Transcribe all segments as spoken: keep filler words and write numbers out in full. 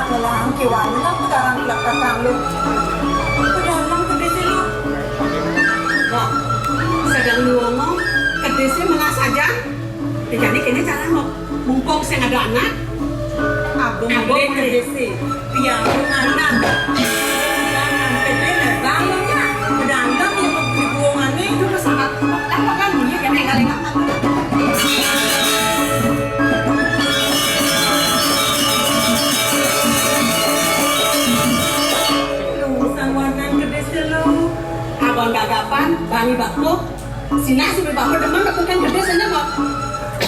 Lah, kiwani lah pekarangan belakang lu. Pedalem kedis lu. Nah, sedeng lu ngomong, kedis melas aja. Ya, jadi kene cara ngomong. Mumpung sing ada anak, abang, abang kedis. Piara anak. Jangan pedih, bangun ya. Pedalem lu dibuangane. Itu sangat, apa kan, bunyi kan, enggak, enggak. Lu sangwanan gedé sih lu. Abang gagapan, bani bakpo. Sina sudah bakpo demen, bakpo kan gedé sana, Bang.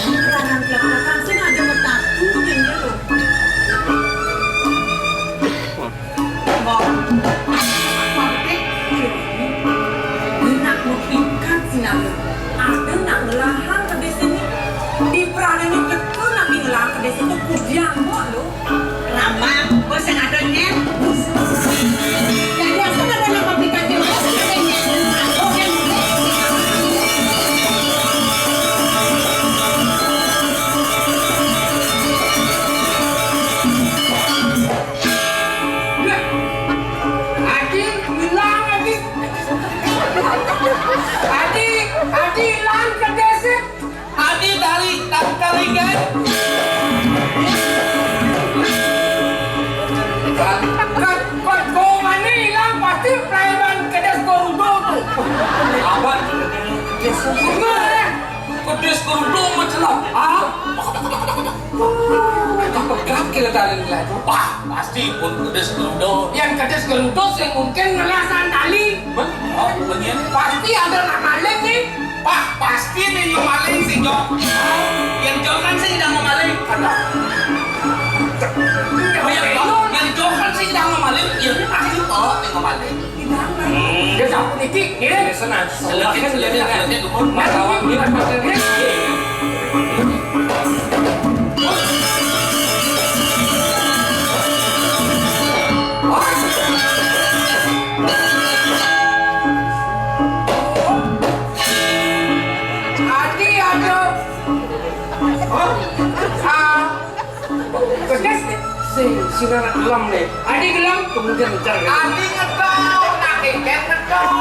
Jangan belak-belakan, sina ada metaku, kan, ya, lu. Wah, aku gede, iya. Nak mau tingkat sih, nak. Ada nak ngelahang ke desa ni. Di peranan ni betul nak ngelahang ke desa tu, kudiang buat lu. Ramah, bos yang ada ni. Jadi, asal ada nak mau tingkat dia, bos yang ada ni. Aku yang Adi, ilang, Adi. Adi, Adi, ilang ke desa. Adi, tali, tali, tali, kan? Kan, kan, kau mana ilang, pasti pelayanan ke desa Garuda tu. Abang, desa Garuda. Pedes kerudung mencelam. Ah? Kita pegat kira tali nilai tu. Wah, pasti pun pedes kerudung. Yang pedes kerudung yang mungkin ngelasan tali. Bang, oh, begini. Pasti ada nak maling ni. Wah, pasti ni yang maling si Jok. Yang Jok kan sih dah mau maling. Ada. Yang Jok, yang Jok kan sih dah mau maling. Ya, pasti kok yang mau maling. Dia sapu niki, nggih. Senang. Selekit, selekit, selekit, gumun. Matawan, nggih. Adi, aduh. Oh, ah. Pedes ni. Sing, sing anak gelem ni. Adi gelem, kemudian ngejar. Adi ngedor, nak kengken ngedor.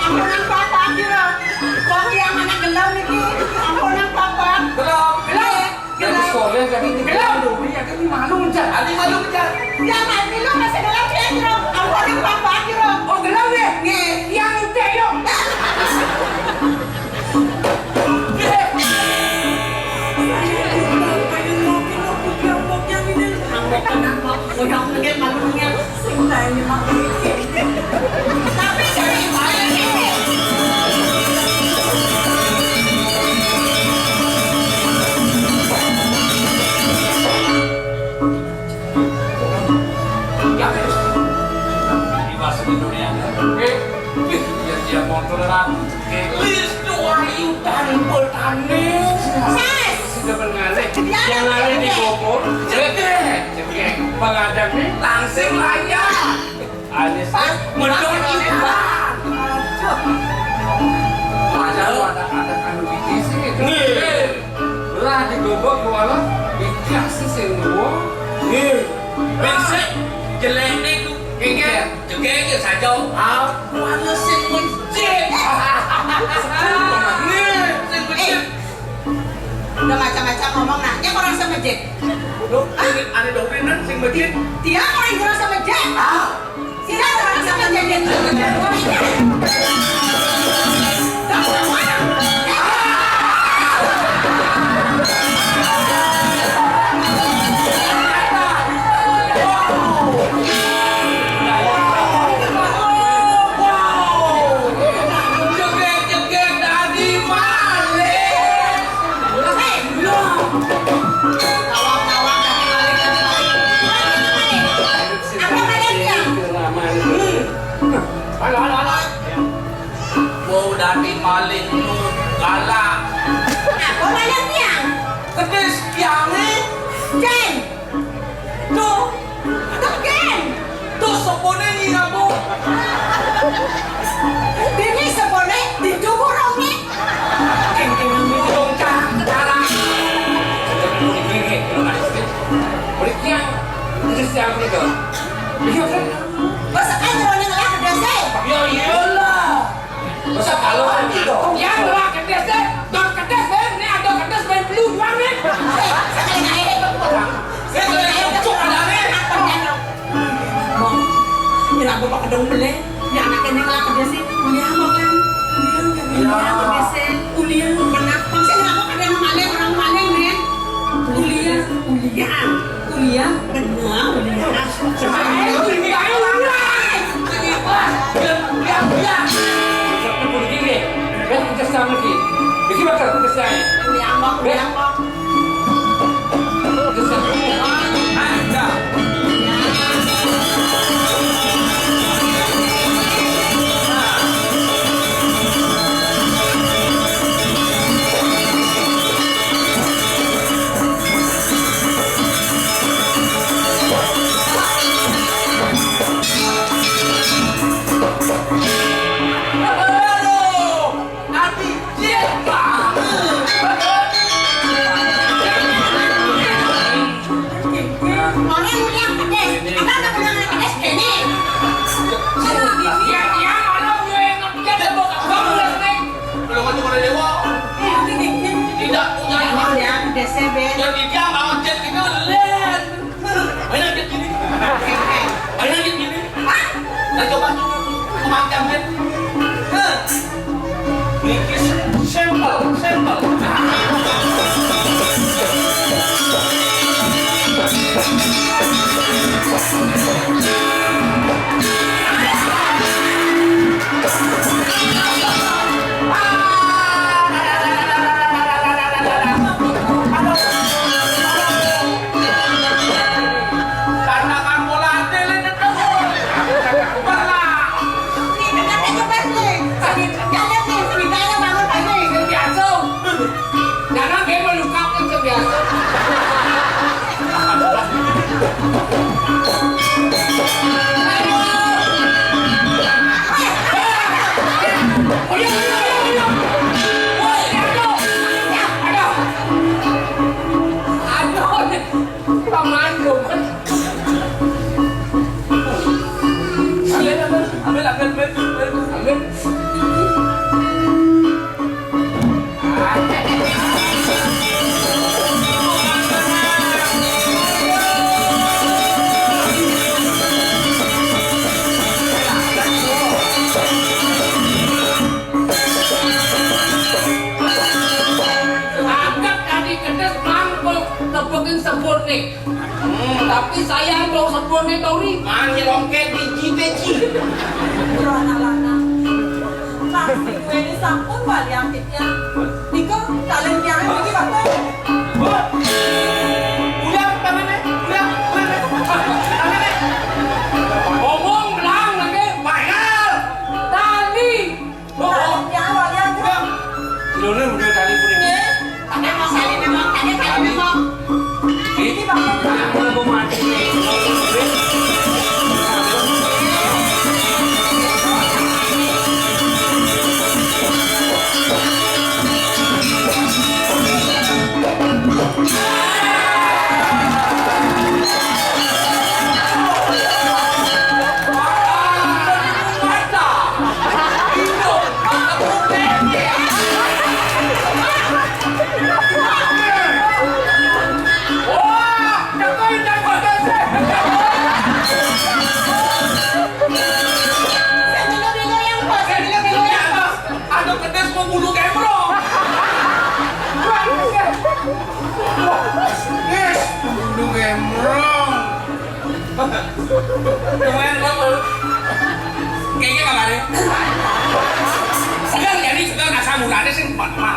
Ampunan papa kira. Kok yang anak gelem niki? Ampunan papa. Gelem. Gelem. Gelem. Tadi soleh, tadi gelem. Dulu, ya, kan malu ngejar. Adi malu ngejar. Ya, mati lu masih gelem ya, kira. Ampunan papa kira. Oh, gelem ya? Nggih. Yang entek, yuk. Di bahasa Indonesia. Oke. Ih, ya, dia motor lah. Oke. Lis, doa intan bertani. Ses. Sudah mengalih. Ya, yang ngalih di ya. Bogor. Cekek. Cekek. Pengadaan nih. Langsing layar. Anis. Pas. Mendong intan. Aduh. Padahal ada, ada anu di sini. Nih. Lah digobok kuala, dikasih sing dua. Nih. Besek. Jelek nih tuh. Kengkeng. Jegege saja. Ah, mana sing becik? Nih, sing becik. Eh, udah macam-macam ngomong, nanya orang sing becik. Loh, ini ada dong ini sing becik. Dia orang yang sing becik. Ah. Sila orang sing becik. Halo, halo, halo. Wong dadi maling nu galak. Apa maling tiang? Kedis tiange. Jen. Tuh. Tuh, Jen. Tuh, sepone ni apa? Dini sepone di duburong ni. Jen, jen, jen, jen, cara, cara. Mriki tiang. Siang gitu. Iya kan? Masa kan nyeroneh ngelah kedesé? Ya iyalah. Masa kalau gitu? Yang ngelah kedesé, dot kedes ben, ini ada kedes ben belu doang nih. Eh, sekali naik itu orang. Saya kena nyucuk ada nih. Mong, ini lagu Pak Kedung Belé. Ini anak ini ngelah kedesé. Kuliah mau kan? Kuliah, kuliah, kedesé. Kuliah, benar. Maksudnya apa? Ada yang maling, orang maling nih. Kuliah, kuliah. Kuliah, benar, kuliah. Kuliah, kuliah. Kuliah, kuliah. Kuliah, kuliah. Kuliah, kuliah. Kuliah, kuliah. Orang yang pedes, apa ada orang yang pedes ini? Iya, iya, mana punya yang pedes, ada bokap gua mulai nih. Belum ada orang dewa. Tidak punya. Yang pedes, ya, Ben. Yang dia mau cek itu, Len. Ayo, dia gini. Ayo, dia gini. Nah, coba. Kemangkam, Ben. Hah? Niki sampel, sampel. Karena kamu latih, Len, itu. Pernah. Ini kan itu, Bas, nih. Sakit. Jangan, nih, ceritanya bangun, Bas, nih. Biasa. Jangan dia melukakan, biasa. Aduh. Aduh. Aduh. Paman, paman. Ambil, ambil, ambil, ambil, ambil, ambil. Agak tadi kedes mangkok tepukin sebut nih. Hmm, tapi sayang dong sebut nih, Tori. Mani longket di G P C. Bro, anak lanang. Nasi gue ini sampun bali angkitnya. Niku, kalian tiang lagi, Bapak. Udah, tangannya. Udah, udah, udah. Tangannya. Ngomong belang lagi. Bayar. Tadi. Jangan, jangan, jangan. Udah. Udah, udah, udah, tadi pun ini. Iya. Tadi mau kali memang, tadi kali memang. Ini Bapak. Aku mati. Anu pedes mau bunuh kemrong. Yes, bunuh kemrong. Kemarin lo kayaknya kemarin. Sedang jadi sedang asam uratnya sih empat mah.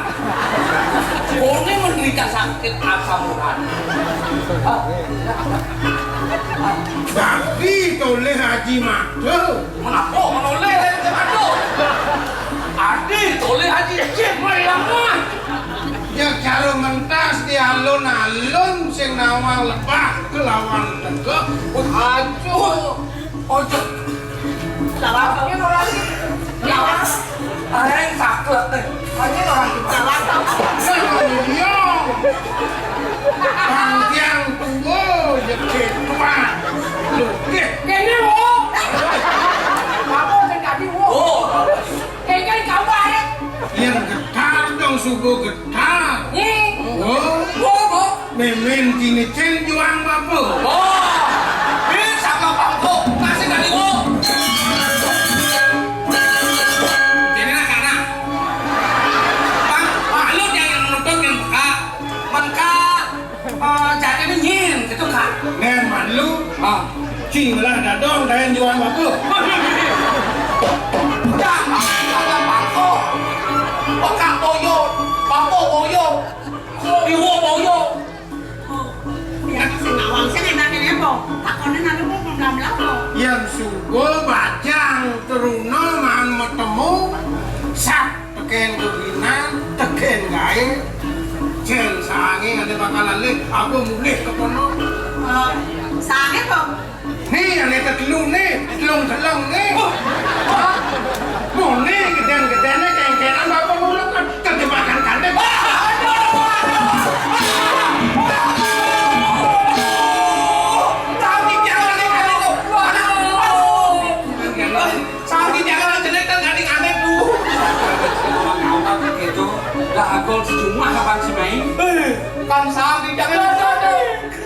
Kone menderita sakit asam urat. Tapi toleh Haji Matuh. Menapa menoleh dari Matuh? Adi toleh Haji Cik mah ilang mah. Ya cara mentas di alun-alun sing nawang lebah kelawan negok. Aduh, ojo. Lawas ini orang lawas. Areng saklek nih. Ini orang lawas. Iya. Panjang tua, ya ketua. Sing lah dadong kain jual bagus. Jangan, jangan bangko. Pekak boyo, bangko boyo. Iwo boyo. Oh, ya, sing nawang, sing enaknya apa? Takonin anu kok belum-belum apa? Yang sugo bajang teruna man metemu. Sat. Tekén geginan, tekén gaé. Cén saangé ade bakal alih, apa mulih ka kono? Eh, saangé, Bang? Né, ane tetelu né, telung-telung né. Hah? Moné gedén-gedéné kéngkénan bapak ulek kan terjemahkan kandek. Sawi jangan aja nek kan ngadeg-ngadeg lu. Awak-awak gitu, lah agol sejumlah kapan sih main? Eh, kan sawi jangan ada.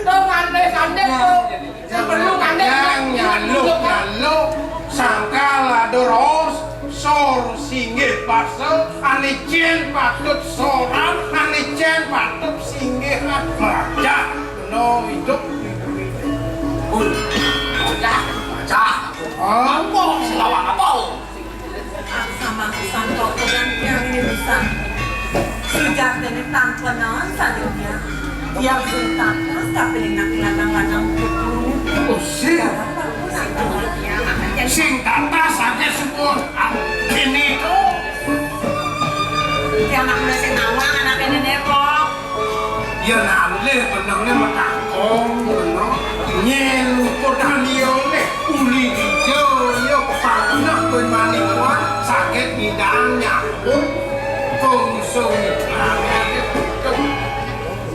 Dong aneh-aneh tuh. Yang perlu kan yang nyaluk-nyaluk sangkal ada ros, sor singgih basa, ane cen patut soran, ane cen patut singgihan. Merajah, no hidup. Udah, merajah. Oh. Apa? Selawat apa? Sama pisan kok, dan yang ini pisan. Sujatine tanpa naon sadunya. Tiang sing tatas kapining lanang-lanang putu. Oh, sing. Sing tatas saja syukur. Ah, ini tuh. Tiang aku sing nawang anak ini kok. Yén alih benengé matakon, beneng. Nyén luput liyané, uli dija ya pangenah ben manikuan saged nyidang nyambung pungsung.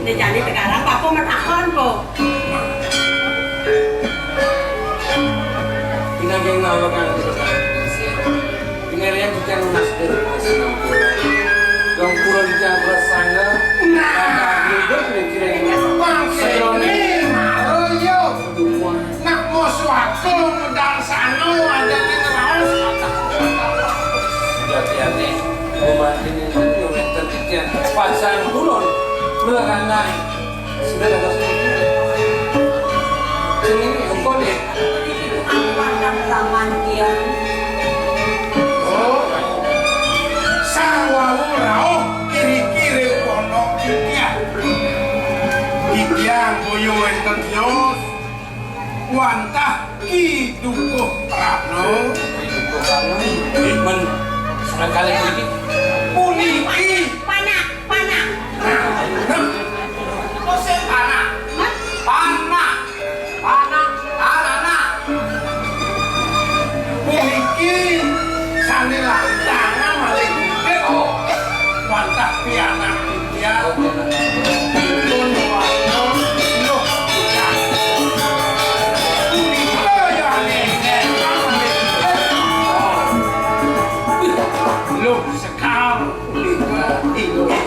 Né jani tegarang apa matakon, Po? Pinanggih ngawa kang Pingarian titiang nunas durung wis sampun. Dong pura titiang prasangga. Nah, hidup mikirin. Bangsa ini maroyo. Dumuan. Nak musuh aku medal sano ada di raos. Jatiane, pembantinan itu yang titiang pasang kulon. Melarang naik. Sudah ada. Sini, hukum ya. Ampun, Paman Tiang. Oh, sang wau rauh kiri-kiri kono titiang. Titiang boyo wénten tios. Wantah Ki Dukuh Prana. Ki Dukuh Prana. Men, sekali lagi. Puniki. Panak, panak. Nah, nah. Kok sing panak? Hah? Panak. Panak. Panak. Puniki sané lantangan malih. Oh. Wantah pianak. Ya, pun warna luh. Punika ya aneh. Luh sekar punika inggih.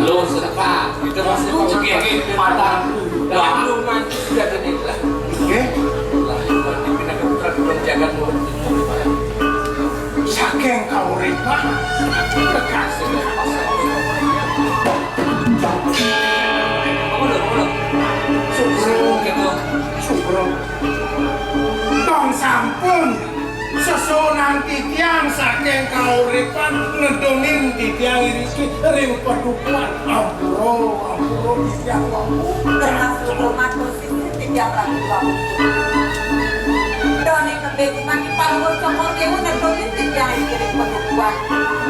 Luh sekar. Kita masih pakai patah. Lalu mati sudah jadi lah. Oke. Lah, mati pindah ke putra turun jagat mulut. Saking kauripan, tegas. Sugro, Sugro. Tong sampun sesuunan titiang saking kauripan ngedongin titiang iriki ring padukuhan. Ampura, ampura titiang wau. Termasuk hormat posisi titiang Ratu Wau. Doni Bekuman di Palungguh Cokor Dewa nedonin titiang ing kiring padukuhan.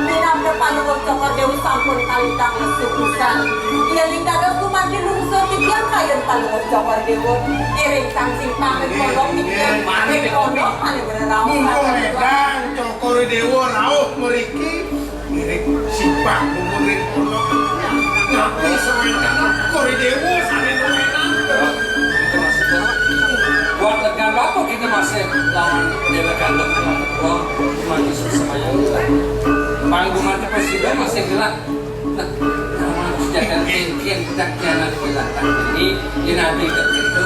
Minabda Palungguh Cokor Dewa sampun kalitang lesu pisan. Yéning dados kumargi lungsur titiang kayun Palungguh Cokor Dewa. Iring sang simpang ing kolong titiang. Ing kolong malih bereraos. Mumpung édan Cokor Dewa rauh mriki. Ngiring simpang mumun ring kono. Napi sawéntenan Kori Déwa sané nuwénang. Buat lega apa kita masih lawan Déwa Gandum, Wong, mati sesembahyang. Panggungan kita sudah masih gelap. Nah, sejak mungkin kita kianan gelap ini, ini nanti kita itu.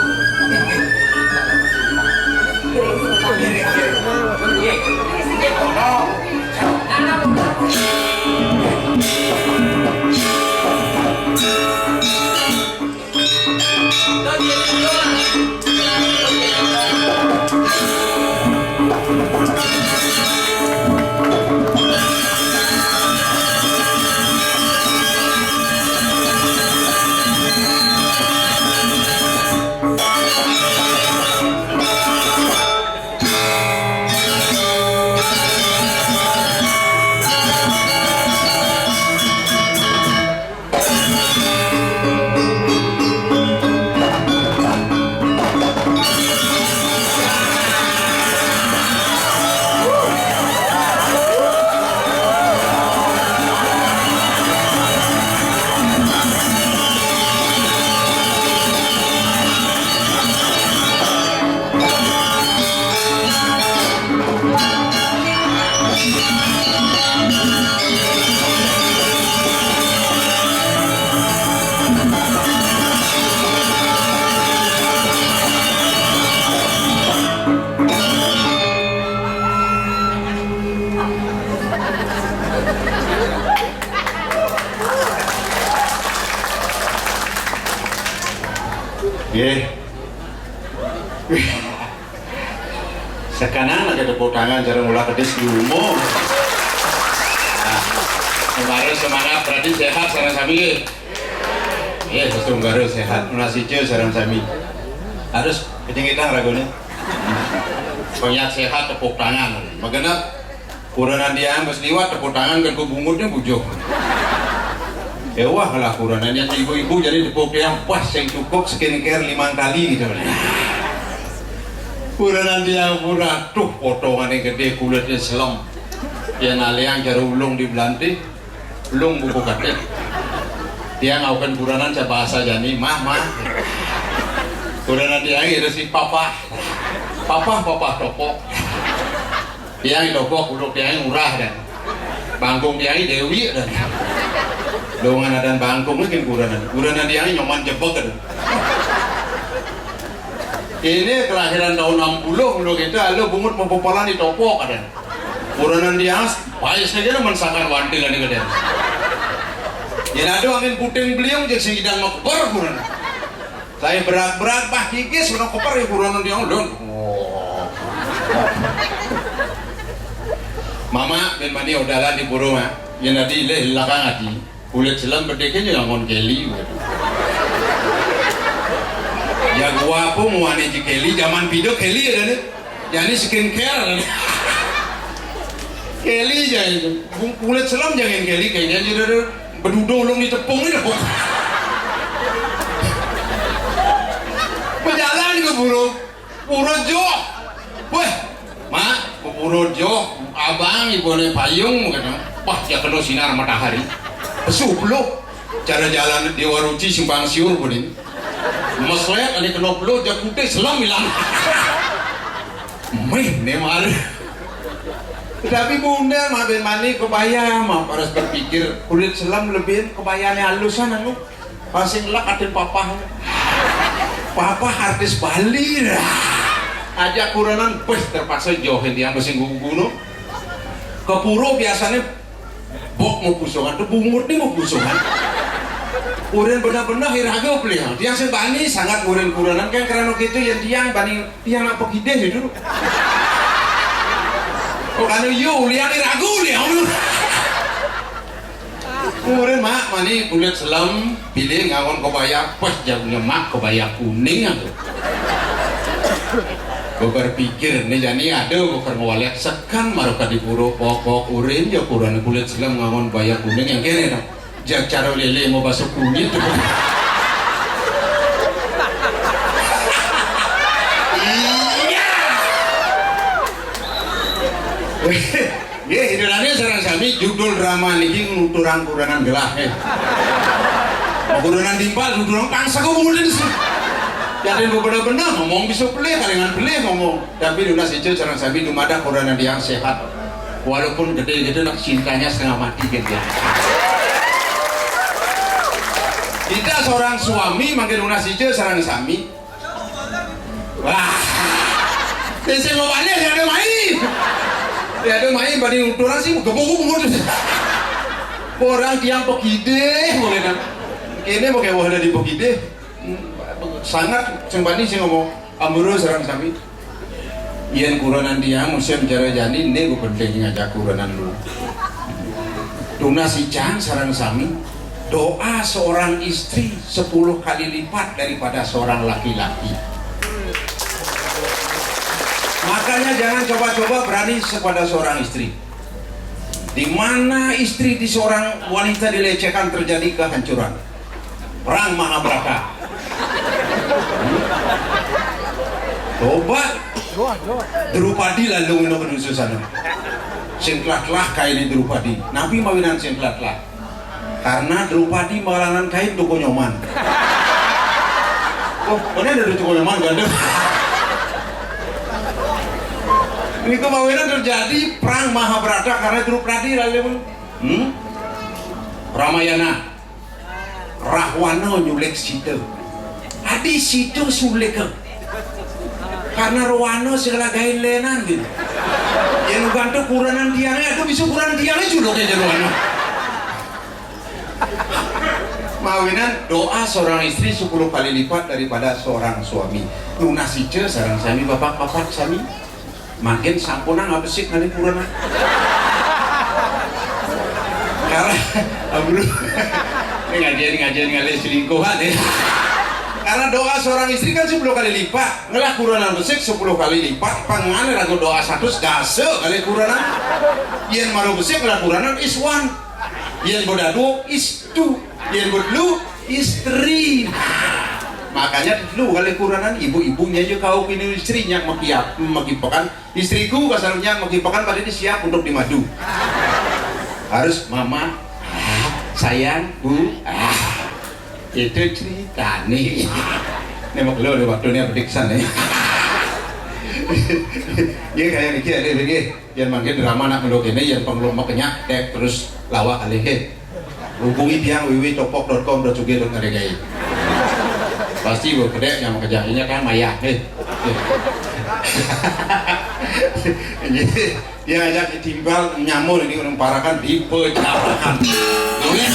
Sekarang ada tepuk tangan cara mula kedis di umum. Nah, kemarin semangat berarti sehat sareng sami nggih. Nggih, Gusti Unggara sehat. Nunas ijo sareng sami. Harus kecengitan ragone. Banyak sehat tepuk tangan. Magenep kurenan tiang wis liwat tepuk tangan kan ku bungutnya bujuh. Ya wah lah kurenan yang ibu-ibu jadi tepuk tiang pas sing cukup skincare lima kali gitu. Kurenan tiang pura tuh potongannya gede kulitnya selem. Ya naliang jare ulung di belanti, ulung buku katik. Tiang aukan kurenan saya bahasa jani, mah mah. Kurenan tiang itu si papa, papa papa topok. Tiang topok ulung tiang murah dan bangkung tiang dewi dan dongan dan bangkung mungkin kurenan kurenan tiang nyoman jebek dan ini kelahiran tahun enam puluh ulung itu lalu bungut mau popolan di topok ada kurenan tiang pais aja mensakan wanti kan itu dia. Jadi ada angin puting beliung jadi sing idang makbar kurenan. Saya berat-berat bah kikis kena koper ya kurenan tiang ulun. Mama bin mani odalan di pura mak. Yen adi ilih lakang adi. Kulit selam bedeke nya ngon keli. Ya gua apa muane ji keli zaman pido keli ada nih. Jani skincare. Keli ja itu. Kulit selam jangan keli kayaknya jadi bedudo ulung di tepung ini kok. Berjalan ke burung. Pura joh. Weh, mak, pura joh. Abang ibune payung kata. Wah, ya kena sinar matahari. Pesu beluk. Cara jalan Dewa Ruci simpang siur kuning. Meslet ane kena beluk jak putih selam hilang. Meh ne mar. Tapi bunda mah ben mani kebaya mah harus berpikir kulit selam lebih kebayane halusan anu. Pasing lek atin papah. Papah artis Bali dah. Aja kurenan beh terpaksa johin tiang mesin gunung. Ke pura biasanya bok mau pusungan, tuh bungut nih mau pusungan. Urin benar-benar iraga beliau. Tiang sing bani sangat urin kurenan kan karena gitu yang tiang bani tiang nak pegideh itu. Oh karena yo liang iraga liang. Kemudian mak mani kulit selam pilih ngawon kebaya pas jauhnya mak kebaya kuning aku. Gue berpikir nih jani ada gue ngewalek sekan maruka di pura pokok urin ya kuran kulit selam ngawon kebaya kuning yang kene dong. Jak cara lele mau basuh kulit tuh. Iya. Nggih, hidurane sareng sami judul drama niki nuturang kuranan gelah. Eh. Kuranan timpal nuturang pangsa kok mungkin sih. Jadi bener-bener ngomong bisa pelih, kalingan pelih ngomong. Tapi nunas ijo sareng sami dumadak kuranan yang sehat. Walaupun gede gitu nak cintanya setengah mati gitu ya. Kita seorang suami makin nunas ijo sareng sami. Wah. Sing mau balik ya ada main. Ya ada main bani uturan sih gemuk gemuk. Orang tiang pekide, boleh kan? Kene pakai wah dari pekide. Sangat sing bani sing ngomong ambrol sareng sami. Yen kurenan tiang musim jara jani ini gue penting ngajak kurenan lu. Tunas ijang sareng sami. Doa seorang istri sepuluh kali lipat daripada seorang laki-laki. Makanya jangan coba-coba berani kepada seorang istri. Di mana istri di seorang wanita dilecehkan terjadi kehancuran. Perang Mahabharata. Coba Drupadi lalu ngono ke dusun sana. Sing telah-telah kain Drupadi. Nabi mawinan sing telah-telah. Karena Drupadi malangan kain toko nyoman. Oh, ini ada toko nyoman gandeng. Ini kemawinan terjadi perang Mahabharata karena Drupadi lalu hmm? Ramayana. Rahwana nyulik Sita. Adi Sita sulik. Karena Rowana segala gain lenan gitu. Yang gantung kuranan tiangnya, itu bisa kuranan tiangnya juluk aja Rowana. Mawinan doa seorang istri sepuluh kali lipat daripada seorang suami. Nunas ica sareng sami bapak-bapak sami. Mangkin sampunang abesik ngalih kurenan. Karena, aduh, ini ngajian-ngajian ngalih selingkuhan ya. Karena doa seorang istri kan sepuluh kali lipat. Ngelah kurenan besik sepuluh kali lipat. Pangane ragu doa satu dasa kali kurenan. Yen maru besik ngelah kurenan is one. Yen bodaduo is two. Yen bodlu is three. Makanya dulu kali kurenan ibu-ibunya aja kau kini istri nyak mekiap, mekipekan. Istriku, kasarnya, mekipekan pada ini siap untuk dimadu. Harus mama, ah, sayang, bu, ah, itu ceritane. Ini mau keluar waktu ini apa diksan ya? Ya kayak niki ada lagi. Yang mangke drama nak meluk ini, yang pengeluk makanya dek terus lawak alih ke. Hubungi tiang wiwitopok dot com dot sugih dot ngaregai. Pasti gue kedek yang kerjanya kan mayah eh. Jadi dia ajak ditimbal nyamur ini orang parakan di pejabakan. Boleh.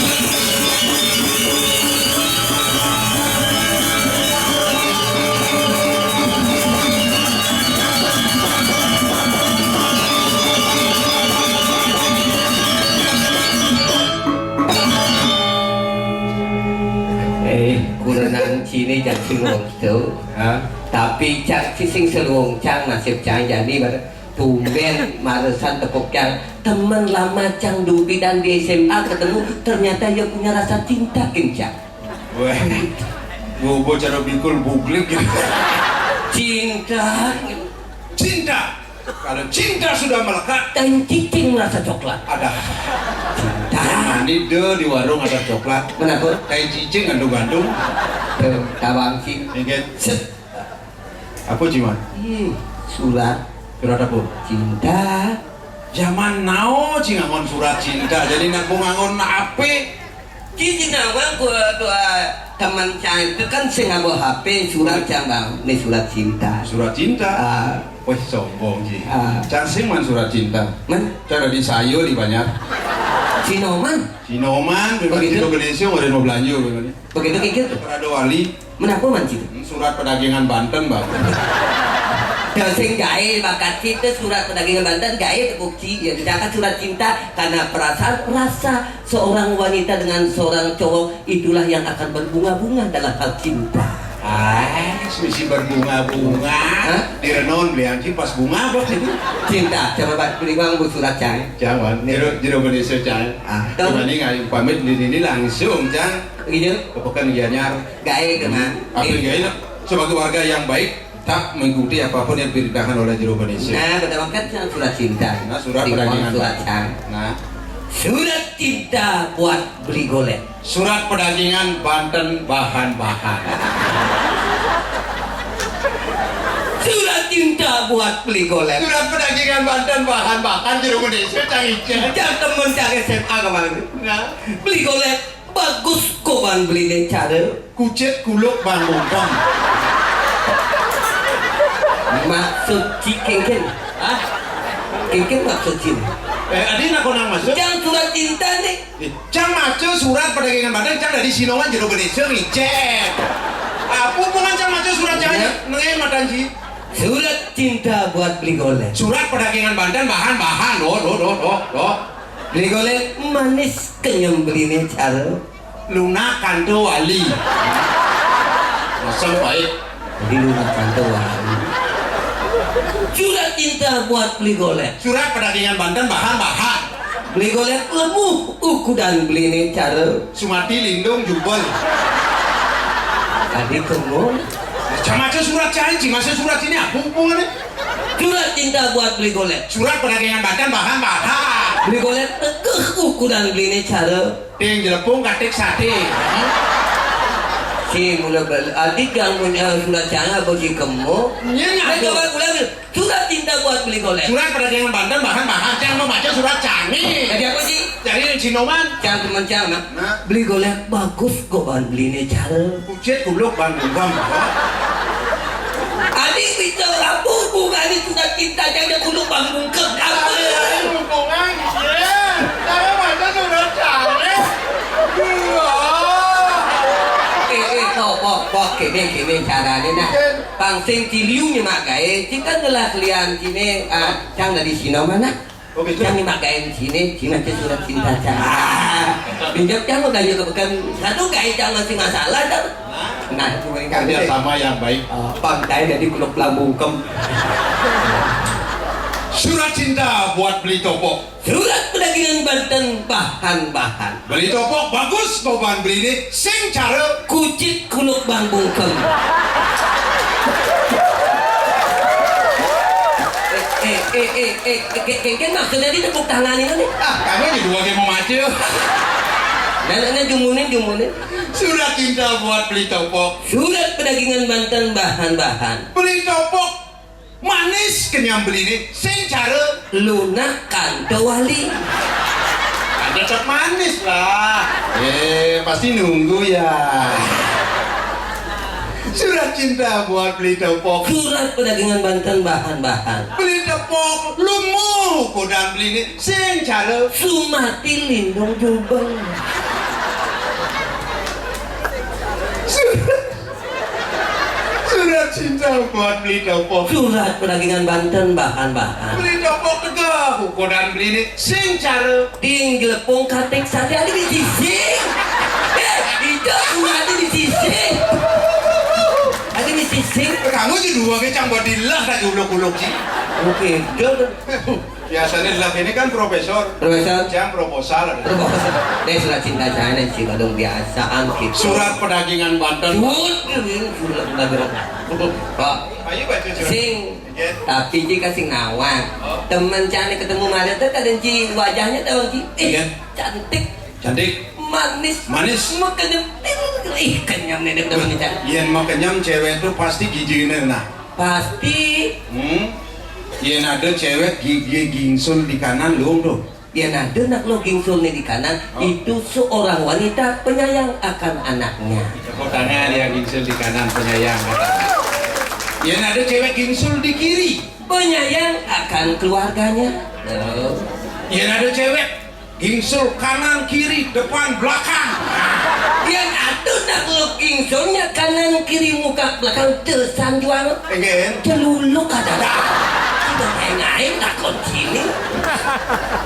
Eh, kurenan cine jang sing wong to. Ha? Tapi cang sing seluwung cang nasib cang jani bar tumben maresan tepuk cang. Temen lama cang dubi dan di S M A ketemu, ternyata ia punya rasa cinta kencang. Weh, bobo cara bikul buglik gitu. Cinta. Cinta. Kalau cinta sudah melekat, kain cicing merasa coklat. Ada. Cinta. Nah, ini deh di warung ada coklat. Kenapa? Kain cicing gantung-gantung. Tuh, tabang sih. Ingat. Set. Apa, Jiman? Ih, surat. Surat apa? Cinta. Zaman now, Ci, ngangon surat cinta. Jadi nak ku ngangon apa? Ci, Ci, ngangon ku, ku, eh, teman cang itu kan sing nganggo H P, surat cang bang. Ini surat cinta. Surat cinta? Ah. Wih, sombong, Ci. Ah. Cang sing man surat cinta. Man? Cara di sayur di banyak. Sinoman? Sinoman, memang begitu? Di Indonesia ada mau belanja, memang. Begitu, kikir? Parado wali. Menapa man situ? Surat perdagangan Banten, Bang. Ya, sing gaé bakat situ surat perdagangan Banten, gaé tepuk ci. Ya, sedangkan surat cinta karena perasaan rasa seorang wanita dengan seorang cowok itulah yang akan berbunga-bunga dalam hal cinta. Ah, mesti berbunga-bunga. Hah? Di Renon beli anjing pas bunga apa itu? Cinta, coba Pak, beli uang bu surat cang. Jangan, jero jero Indonesia cang. Ah, tahu. Dibanding ayo pamit di sini langsung cang. Gitu. Kepekan Gianyar. Gaé, teman. Apa yang gaé? Sebagai warga yang baik, tak mengikuti apapun yang diperintahkan oleh Jero Indonesia. Nah, betul kan surat cinta. Nah, surat perdagangan. Surat cinta. Nah. Surat cinta buat beli golek. Surat perdagangan Banten bahan-bahan. Surat cinta buat beli golek. Surat perdagangan Banten bahan-bahan Jero Indonesia cang icen. Cang temen cang S M A kemarin. Nah. Beli golek. Bagus kok ban beliné cara. Kucit kuluk ban bungkam. Maksud ci kéngkén? Hah? Kéngkén maksud ci? Eh, adi nak konang maksud? Cang surat cinta nih. Eh, cang maca surat perdagangan Banten, cang dari Sinoman Jero Indonesia ngicet. Apa hubungan cang maca surat cang aja? Ya. Nengé matan ci. Surat cinta buat beli golek. Surat perdagangan Banten bahan-bahan. Doh, doh, doh, doh, doh. Beli golek manis kenyem beliné cara. Lunak kanto wali. Masang baik. Jadi lunak kanto wali. Surat cinta buat beli golek. Surat perdagangan Banten bahan-bahan. Beli golek lebuh ukudan beliné cara. Sumati lindung jubel. Tadi kemo. Macam-macam surat cai, cing masa surat ini apa hubungannya? Surat cinta buat beli golek. Surat perdagangan Banten bahan-bahan. Beli golek tekeh ukudan beliné cara. Ting jelepung katik sate. Si mula beli, adik yang punya surat cai apa si kemo? Iya, nggak ada. Coba ulang. Surat cinta buat beli golek. Surat perdagangan Banten bahan-bahan. Cang mau baca surat cai. Jadi apa sih? Jadi yang Sinoman. Cang temen cang, nah. Nah. Beli golek bagus kok bahan beliné cara. Kucit goblok bahan bungkam. Adik bisa apa hubungannya surat cinta cang dia kudu bahan bungkam. Apa? Hubungan, iya. Saya baca surat cai. Iya. Kéné, kéné carané, nah. Pang sing ci liu nyemak gaé, ci kan ngelah kelian ciné, ah, cang dari sino mana? Oh, gitu. Cang nyemak gaé ciné, ciné ci surat cinta cang. Ah, pinjam cang udah juga bukan satu gaé cang masih masalah, cang. Nah, itu mereka. Kerja sama yang baik. Oh, pang gaé dari Kuluk Lambungkem. Surat cinta buat Beli Topok. Surat pedagingan banten bahan-bahan. Beli Topok bagus, bahan beliné sing cara. Kucit kuluk bang bungkem. Eh, eh, eh, eh, eh, ke-, ke-, ke-, maksudnya di tepuk tangan ini nih. Ah, kamu di dua game memacu. Dan ini jumunin, jumunin. Surat cinta buat Beli Topok. Surat pedagingan banten bahan-bahan. Beli Topok manis kenyang beliné, sing cara. Lunak kanto wali. Kan tetap manis lah. Eh, pasti nunggu ya. Surat cinta buat Beli Topok. Surat pedagingan banten bahan-bahan. Beli Topok, lumu kodan beliné, sing cara. Sumati lindung jubeng. Surat Surat cinta buat Beli Topok. Surat pedagingan banten bahan-bahan. Beli Topok tegeh, ukuran beliné sing cara. Ding jelepung katik sate ada di sising. Eh, itu surat di sising. Ada di sising. Kamu aja dua kecang buat dilah tak uluk-uluk sih. Oke, dia. Biasanya lah ini kan profesor. Profesor. Yang proposal. Proposal. Deh, surat cinta saya sih, kadang biasaan gitu. Surat pedagingan banten. Surat, surat pedagingan. Pak. Ayo baca surat. Sing. Iya. Tapi jika sing nawang. Oh. Temen cang ketemu kemarin tuh kadang ci wajahnya tahu ci. Ih, iya. Cantik. Cantik. Manis. Manis. Makannya. Ih, kenyang nih temen cang. Yén makannya cewek tuh pasti giginya nah. Pasti. Hmm. Yén ada cewek gigi gingsul di kanan, luung tuh. Yén ada nak lo gingsul nih di kanan, oh, itu seorang wanita penyayang akan anaknya. Tepuk tangan yang gingsul di kanan, penyayang katanya. Yén ada cewek gingsul di kiri. Penyayang akan keluarganya. Tuh. Yén ada cewek gingsul kanan kiri depan belakang. Yén atuh nak lo gingsulnya kanan kiri muka belakang tesan jual. Enggak. Celuluk ada. Sudah main-main takon sini.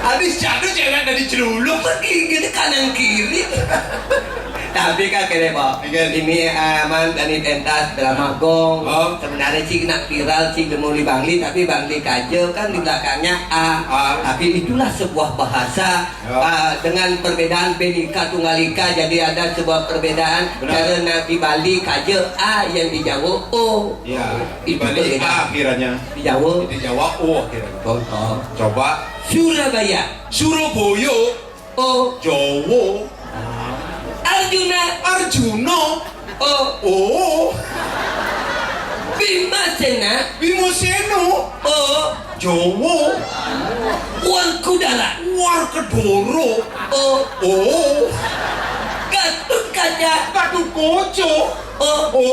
Habis jatuh cewek dari celuluk pergi gitu kanan kiri. Tapi kan kene, Pak. Iya. Ini aman dari pentas drama gong. Oh. Sebenarnya sih kena viral sih, jemur di Bangli, tapi Bangli kaje kan di belakangnya A. A. Tapi itulah sebuah bahasa, ya, ah, dengan perbedaan benika tunggal ika, jadi ada sebuah perbedaan. Benar. Karena di Bali kaje A, yang di Jawa O. Ya, di Bali perbedaan. A akhirnya. Di Jawa. Di Jawa O akhirnya. Contoh. Coba. Surabaya. Surabaya. O. Jawa. Arjuna. Arjuna. O. O. Bimasena. Bimasena. O. Jawa. Warkudara. Warkedara. O. O. Gatotkaca. Gatotkaca. O. O.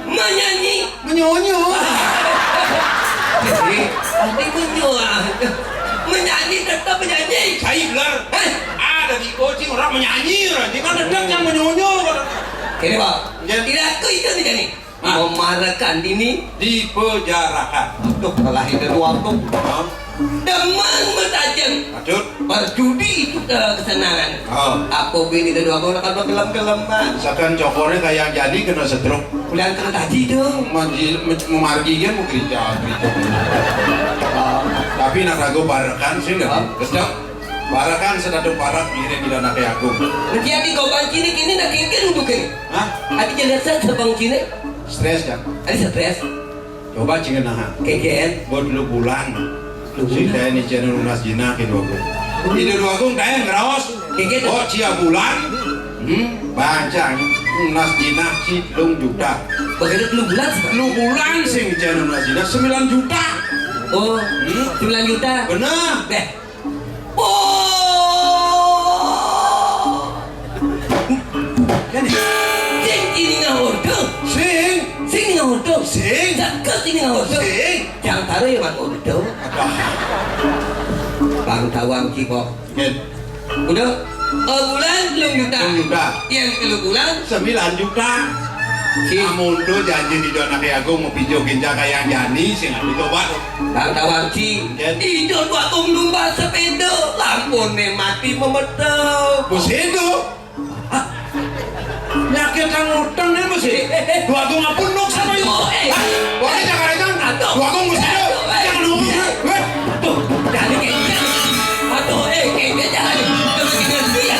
Menyanyi. Menyonyo. Jadi, nanti menyuang. Menyanyi tetap menyanyi. Saya benar. Hah? Ada di kucing orang menyanyi, orang. Dia kan tetap yang menyonyo. Ini, Pak. Ya. Tidak aku itu nih, jadi. Ah. Memarakan ini. Dipejarakan. Aduh, kalah itu dua tuh. Hah? Demen metajem. Aduh. Berjudi itu ke kesenangan. Oh. Apa bini kedua kau nak gelem-gelem, Pak? Misalkan cokornya kayak jadi kena stroke. Bulan kena tadi tuh. Manji, me-, memargi kan mau gereja, gereja. Oh. Tapi nak ragu barakan sih nggak? Oh. Sedap. Barakan sedatu parak ngiring di anak aku. Jadi goban kini kini nak kengken untuk ini. Hah? Adi jelas saja bang kini. Stres kan? Adi stres. Coba cing nah. Keken. Buat lu bulan. Lu si bulan. Daya ni channel lunas jinak itu aku. Itu aku daya ngeraos. Keken. Oh, cia bulan. Hmm, bancang. Lunas jinak si telung juta. Bagaimana lu bulan? Lu bulan sing channel lunas jinak sembilan juta. Oh, hmm? Sembilan juta. Bener. Deh. Oh. Kan sing ini ngawurdu. Sing. Sing ngawurdu. Sing. Jagat ini ngawurdu. Sing. Jang taro ya man urdu. Aduh. Bang tawang kiko. Nggih. Udah. Oh, bulan telung juta. Telung juta. Yang telung bulan. Sembilan juta. Ci. Amun to janji Ida Anaké Agung mapijo kinca kayang jani sing ada coba to. Bang tawang, Ci. Yén. Ida Déwa Agung numpak sepéda, lampuné mati memetel. Bos itu. Hah? Nyakitang utang nih, Bos. Eh, eh, eh. Déwa Agung ampun nuk sama itu. Aduh, eh. Hah? Boleh jangan aja. Aduh. Déwa Agung mesti itu. Aduh, eh. Jangan dulu. Eh. Aduh, jadi kayak gini. Aduh, eh, kayak gini jangan. Jangan gini, ya.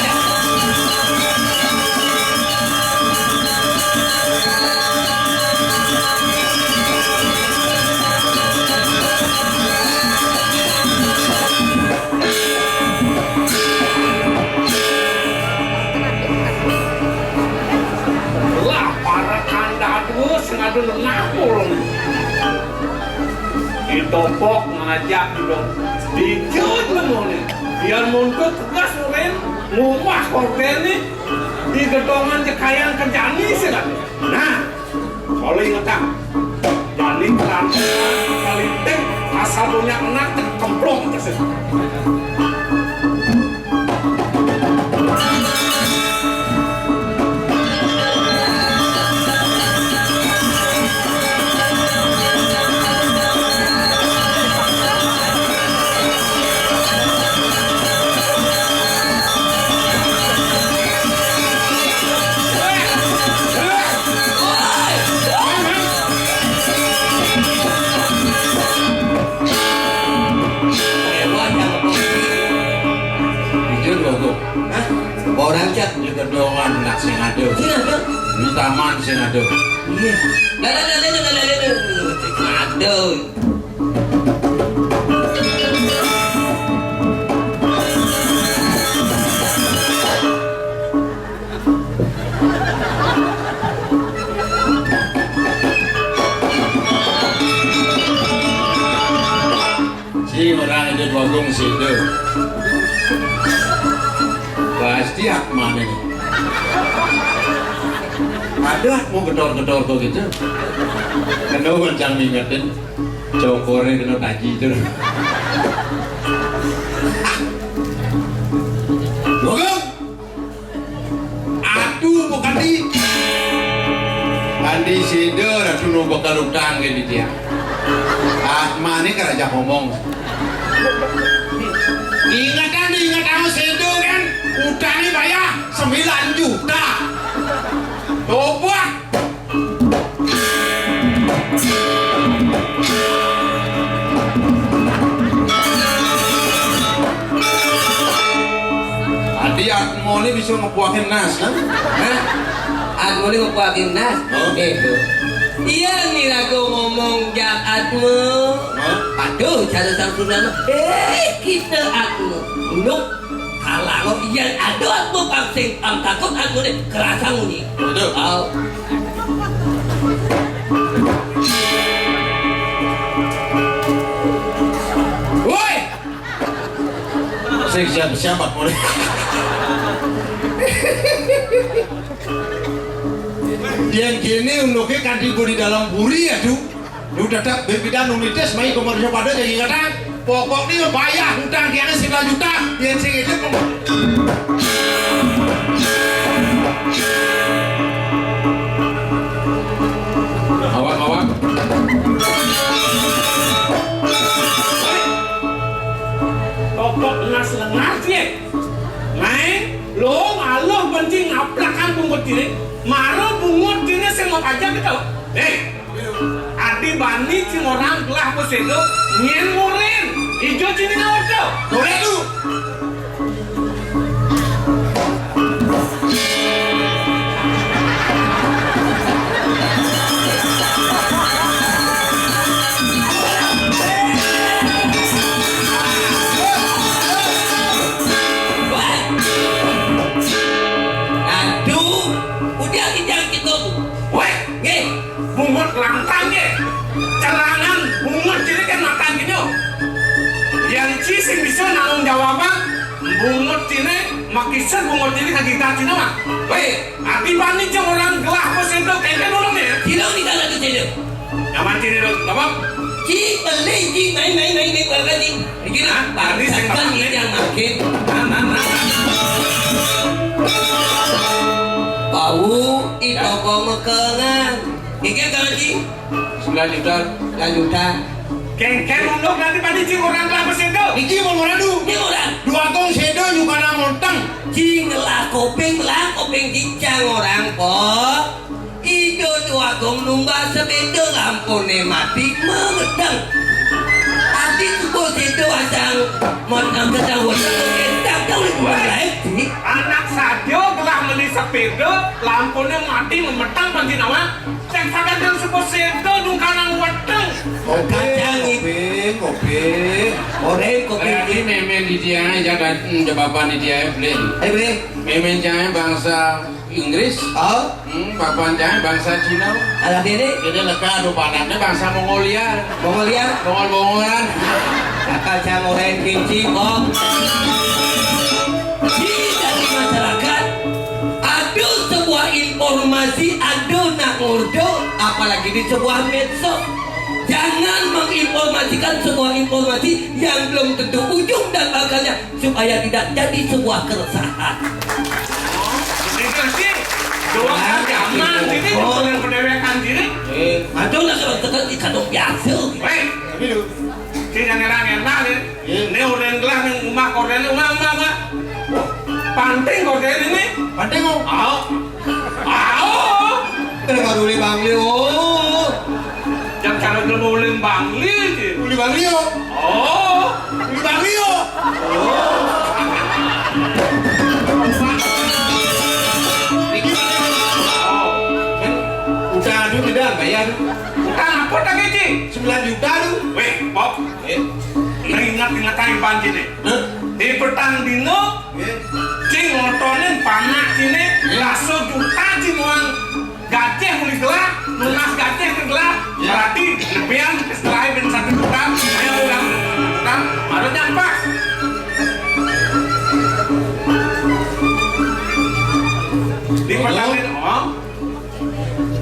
Lah, para kandhadwa sing adu nengah ulun. Ditopok ngajak dulu. Dijud nemuné. Biar muntut tegas urin, ngumah kordéné, di gedongan jekayan kejani sing adu. Nah, kalau ingetang, jani keranjang, kaliting, asal punya anak, kemplung, kesini. Jujur, Bogong. Hah? Orang cak di gedongan nak sing ada. Sing ada? Di taman sing ada. Iya. Lah, lah, lah, lah, lah, lah, lah, lah. Sing ada. Si orang itu Bagong situ. Pasti Akman ini. Ada mau gedor-gedor kok gitu. Kena kencang ngingetin. Cokornya kena taji itu. Bagong! Aduh, bukan di. Kan di sida ratu nu bakal utang ke di dia. Ah, mane karaja ngomong. Ingatan, ingat aku sida kan utangnya bayar sembilan juta. Coba. Adi Atmo ini bisa ngepuakin nas, kan? Hah? Atmo ini ngepuakin nas? Oh. Itu. Iya, nih aku ngomong jak Atmo. Hah? Aduh, cara sang Sunda mah. Eh, kita Atmo. Nuk. Kalau yang ada aku pang sing pang takut aku nih kerasa muni. Betul. Oh. Woi. Sing siap-siap aku nih. Yang gini unuknya kan di dalam puri ya, Du. Lu tetep bibidan unitis mai komersial pada jadi kata pokoknya bayar hutang dia sembilan juta yang sing itu. Awak-awak. Topok nas lengah dia. Naik, lo malah benci ngaplakan bungut diri. Maro bungut diri sing mau pajak gitu. Eh, Adi bani cing orang gelah besedo, nyen murin, ijo cini ngawto. Murin tu. Aduh, udah kita gitu. Weh, nggih. Bungut lantang nggih. Cerangan bungut cini kan makan gini. Yang ci sing bisa nanggung jawaban bungut cini makisar bungut cini ka gitar cini mah. Weh, ati bani jeung orang gelah pas itu kayaknya dulu nih. Tidak di dalam itu tidak. Nyaman cini dulu, apa? Ci beli ci main main main main berapa ci? Iki nah, tadi sing kan yang makin. Nah, nah, nah. Bau itu kok mekengan. Lagi. Sembilan juta. Sembilan juta. Kéngkén unduk nanti pada cing orang kelapa séda. Niki mau ngorang du. Ini orang. Dua gong séda nyukana monteng. Cing ngelah kopéng, ngelah kopéng cincang orang, po. Ijo dua gong numba sepéda lampuné mati, mengedeng. Tadi subuh séda asang, monteng sedang weteng, tak tahu di bulan lain, sih. Anak saja gelah meli sepéda, lampuné mati, memetang panci nawa. Cék sagan yang sebut séda dungkanang weteng. Kopéng, kopéng, kopéng. Oré, kopéng. Berarti mémén di dia, ya kan, hmm, jawaban di dia, Blin. Eh, Blin. Mémén jangan bangsa Inggris. Oh. Hmm, bapan jangan bangsa Cina. Alah, ini. Ini lega, aduh, panasnya bangsa Mongolia. Mongolia. Mongol-Mongolan. Bakal jangan oré kinci, Bong. Di dari masyarakat, ada sebuah informasi, ada nak ngurdo, apalagi di sebuah medsos. Jangan menginformasikan sebuah informasi yang belum tentu ujung dan pangkalnya, supaya tidak jadi sebuah keresahan. Ini sih, doang kan zaman ini, bukan pendéwékan diri. Eh, aduh, lah, kalau tekan ikan dong biasa. Wéh, ini dulu. Sing ngerang-ngerang, ya. Iya. Ini orang gelah ning umah korden, umah, umah, umah. Panting korden ini. Panting, oh. Au. Au. Eh, baru boleh bangli, oh. Jang cara jelema ulin bangli, Ci. Ulin bangli, oh. Oh. Ulin bangli, oh. Oh. Niki, oh. Kan utang adu tidak bayar. Utang apa tadi, Ci? Sembilan juta tu. Wéh, Pop. Eh, ingat-ingat aja, Bang, gini. Hah? Di petang dino, eh, cing ngotonin panak sini, eh, dasa juta cing uang gajah muli gelah, lunas gajah ke gelah, eh, berarti lebihan setelah ben satu juta, ayo ulang, ulang, harusnya pas. Di petang dino, oh.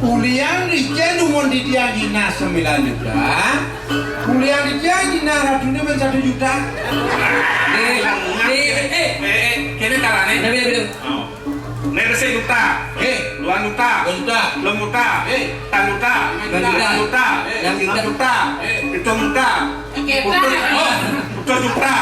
Ulian licén umon didian dina sembilan juta. Ulian didian dina ratuné men satu juta. Eh, eh, eh, eh, kéné carané. Udah, udah, udah. Oh. Né resik juta. Eh. Dua juta. Dua juta. Telung juta. Eh. Petang juta. Lima juta. Lima juta. Eh. Enam juta. Eh. Pitung juta. Putus, oh, putus juta,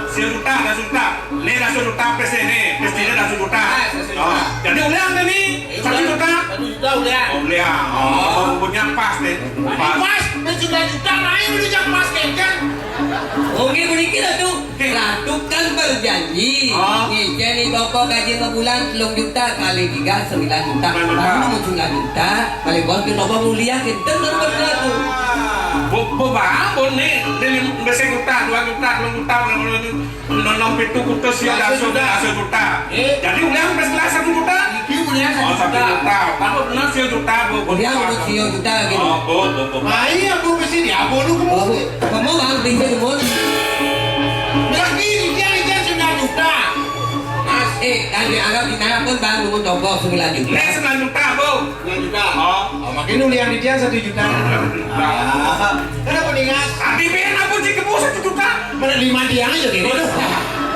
sia juta, dasa juta. Né dasa juta pes né, pes né dasa juta. Ah, dasa juta. Oh, jadi ulian né? Satu juta. Satu juta ulian. Oh, ulian. Oh, punya pas né. Pas. Pas, pes sembilan juta, main udah jam pas kéngkén. Oké, begitu lah tuh. Ratu kan berjanji. Oh. Ngicén di toko gaji sebulan telung juta kali tiga, sembilan juta. Sembilan juta. Baru nemu sembilan juta, balik bos ke toko mulia, kita baru berlaku. Bu, bu, bang, bu, nih, ini lima, udah sejuta, dua juta, dua juta, udah, udah, udah, enam, pitu, putus, ya, dasa juta. Eh. Jadi, udah, sampai sebelah satu juta. Iki, udah, oh, satu juta. Kalau benar, sejuta, bu, bu. Udah, udah, sejuta, gitu. Oh, bu, bu, bu. Nah, iya, bu, ke sini, ya, bu, lu, bu. Oh, bu. Kamu, bang, bisa, bu. Berarti, ini dia, ini dia, sembilan juta. Mas, eh, kan dianggap di tanah pun, bang, lu, toko sembilan juta. Ini sembilan juta, bu. Sembilan juta. Oh. Oh, makin ulian di dia satu juta. Ah, kenapa ningas? Tapi ben aku cik kebo satu juta. Mana lima dia aja gitu.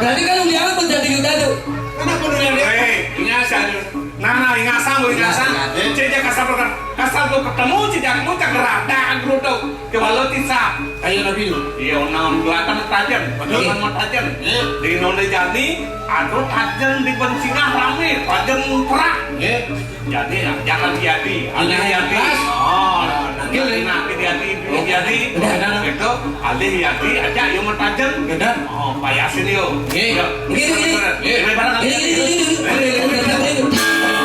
Berarti kan ulian pun satu juta tuh. Kenapa ulian dia? Eh, ingas aja. Nah, nah, ingasan, lu ingasan. Ingas, ingas. Cek aja kasar, kasar lu ketemu, cek aku cak rada, gerudo. Coba lo tisa. Ayo, Nabi, lu. Iya, onang belakang tajen. Betul. Belakang tajen. Iya. Di Indonesia ini, ada tajen di Bencingah rame, tajen perang. Iya. Jadi, ya, jangan jadi. Alih jadi. Oh, nanti, nanti jadi, jadi. Udah, udah, udah. Itu, alih jadi, aja, yuk, mentajen. Udah. Oh, payasin, yuk. Iya. Yuk. Iya, iya, iya. Iya. Iya, barang. Iya, iya, iya, iya. Iya, iya, iya.